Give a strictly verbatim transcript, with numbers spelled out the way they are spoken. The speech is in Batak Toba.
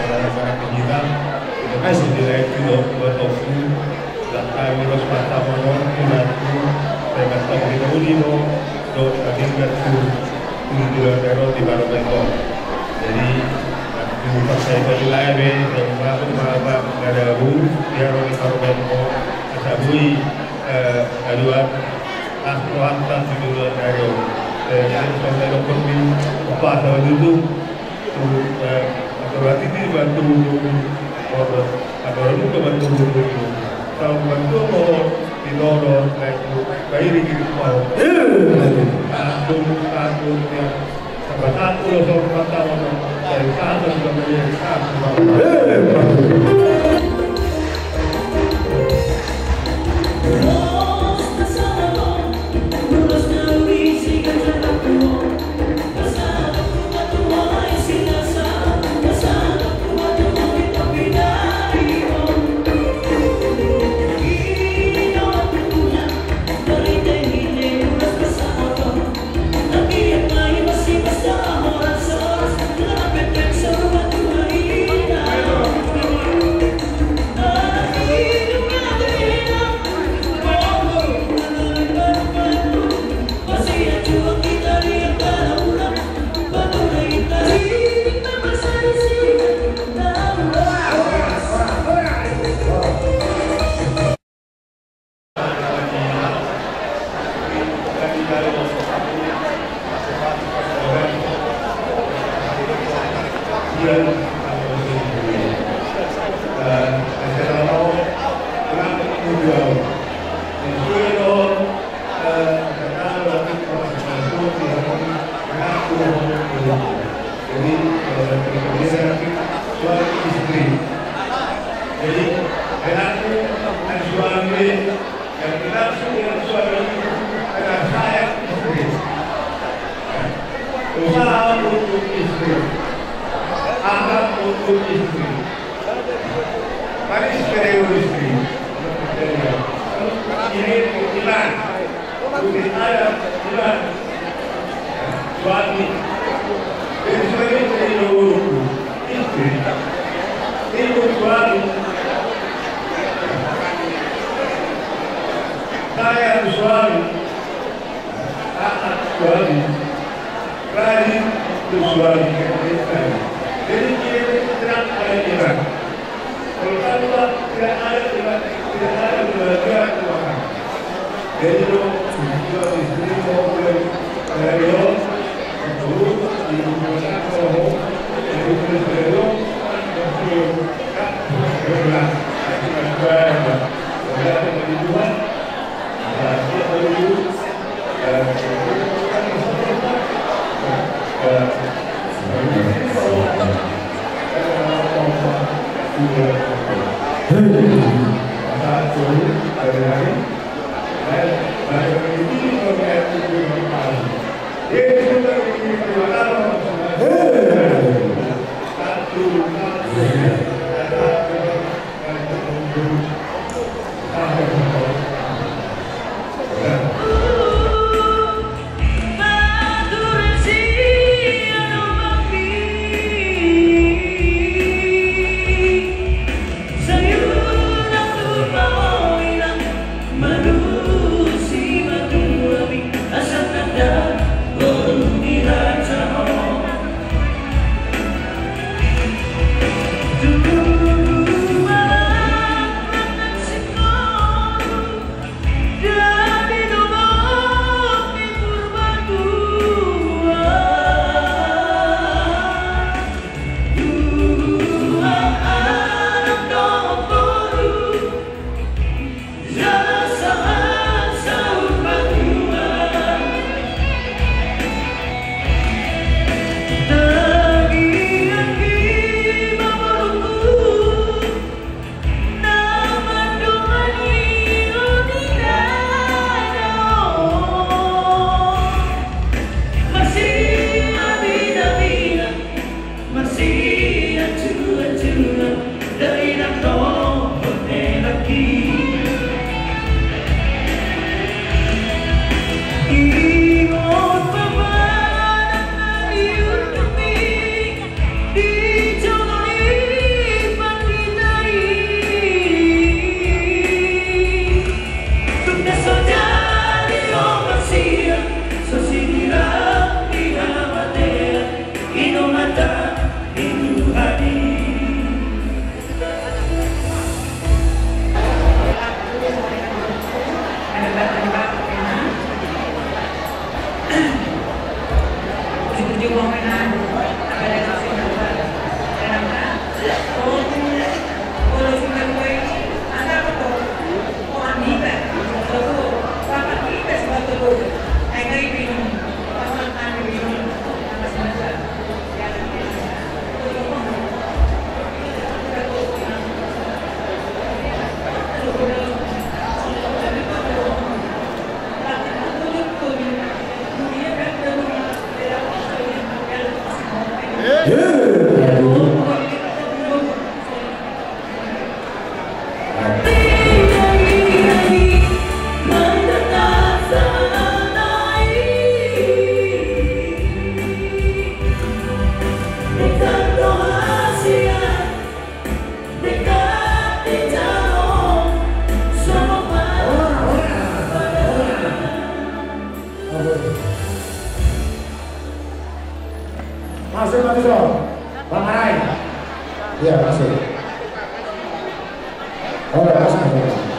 Terima kasih di lain juga buat Oku. Gak kami harus mata mono, dibantu. Saya kata kita uli mo, do kami gak tu, tu di luar teror di baru bengkok. Jadi, aku paksa itu di lain, eh, saya masuk apa, nggak ada bu, dia orang di baru bengkok. Asabui, eh, aduan, ah, rohanta di luar teror. Eh, saya sampai dokter di, apa, sama duduk. Tu, eh, aturan ini bantu, aturan ini bantu, tahu bantu, mau di loro, baik, baik, ini mau. Eh, baik. Aku, aku, ya, sama satu, lo sama satu, dari satu, sama dia, satu, sama. Eh, baik. Jadi, eh, suami istri. Jadi, perilaku suami yang berlangsung dengan suami itu adalah sayang istri. Usaha untuk istri. Amal untuk istri. Manis kere istri. Ini iman. Budi ada iman. Suami. Jadi, suami jadi nomor istri. Itu suami. Saya suami. Anak suami. Rajin tu suami. Jadi, dia tidak ada iman. Kalau tanpa tidak ada, tidak, tidak ada kebahagiaan rumah tangga. Jadi, lo, lo istri mau mulai dari lo, itu, di rumah tangga lo, di rumah tangga lo, itu, kan, berdoa. Berdoa, berdoa, berdoa, berdoa. Masuk, masuk, Bang Arai. Iya, masuk. Oh, masuk.